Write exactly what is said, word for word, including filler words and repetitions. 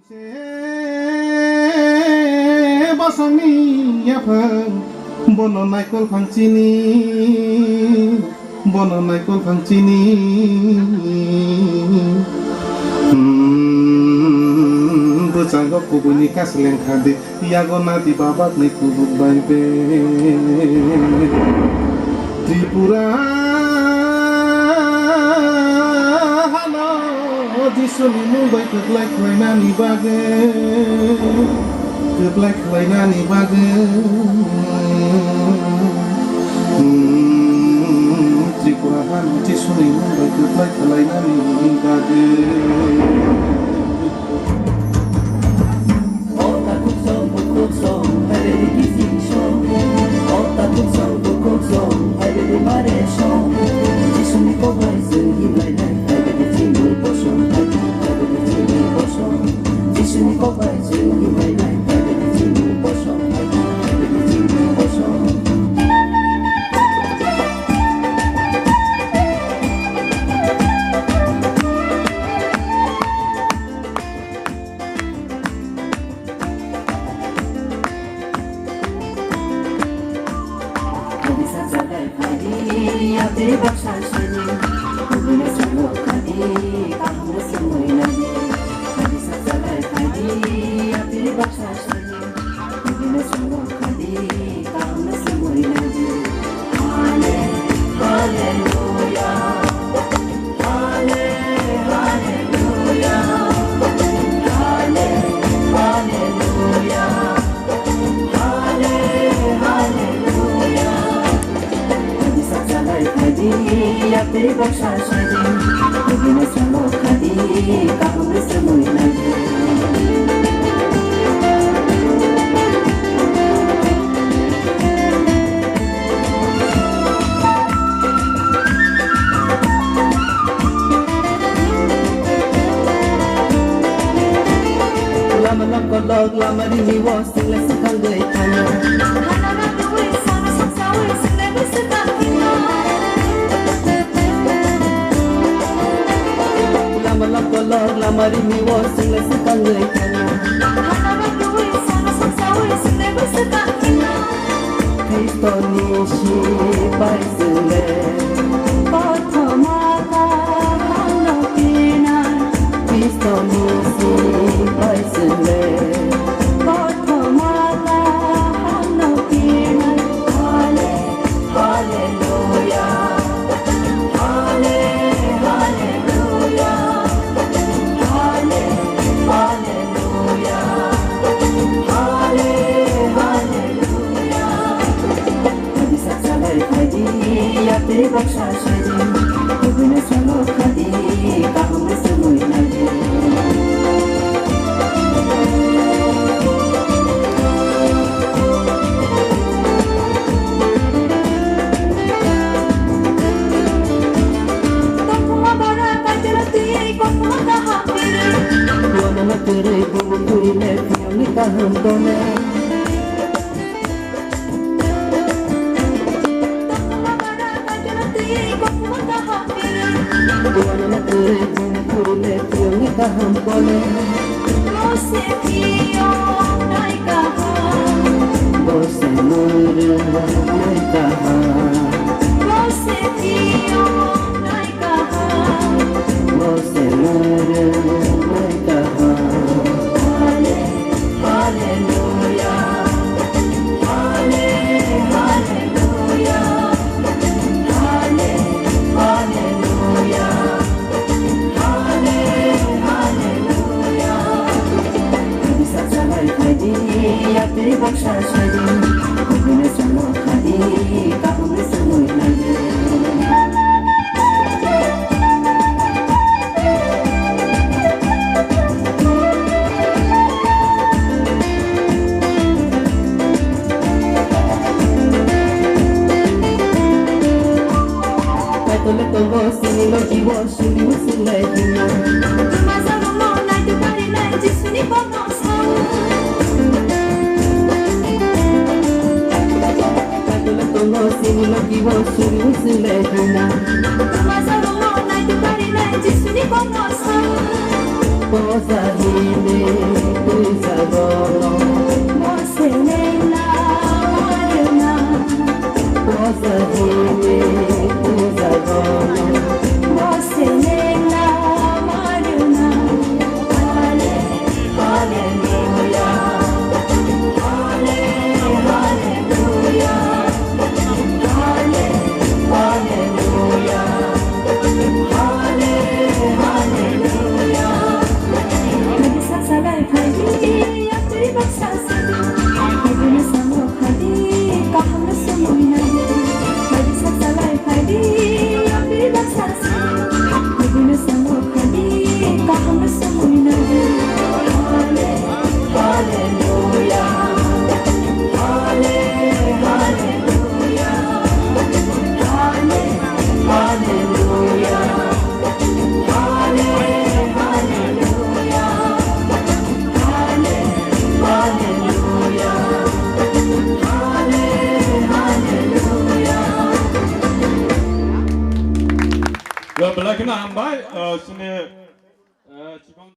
Se bosongni yaphang, bono naikol phang chini, bono naikol phang chini. Hmm, bwskango kubuini kasleng khadi, yago nadi babakni kubuk bai be. Tripura hano Jisuni mung bai kwplai khlainani bagwi, kwplai khlainani bagwi. Hmm, Tripura hano Jisuni mung bai kwplai khlainani bagwi. Lama lama kolok, lama rini o, singla swkang gwi thango. Lama lama kolok, lama rini o, singla swkang gwi thango. Khristoni sipai chwng le kothoma kaham no pinai. Khristoni sipai chwng le kothoma kaham no pinai. Hale-, Hallelujah. Hale-, Hallelujah. Hale-, Hallelujah. Hale-, Hallelujah. Kadi saksalai kadi, yatri baksa sedi, kubina salo kadi, kaham samui nadi. Kothoma bara kajra twi, kothoma kaham twi. Wanama twi, bumu twi le, piyoni kaham tone. Kaitole tongo sini logi o suri usi lai hino. Tuma jaro mo nai tu kari nai Jisuni kono. Kaitole tongo sini logi o suri usi lai hina. Tuma jaro mo nai tu kari nai Jisuni kono. Posa hini Yo, belai kheno hambai, ah, chini, ah, chikon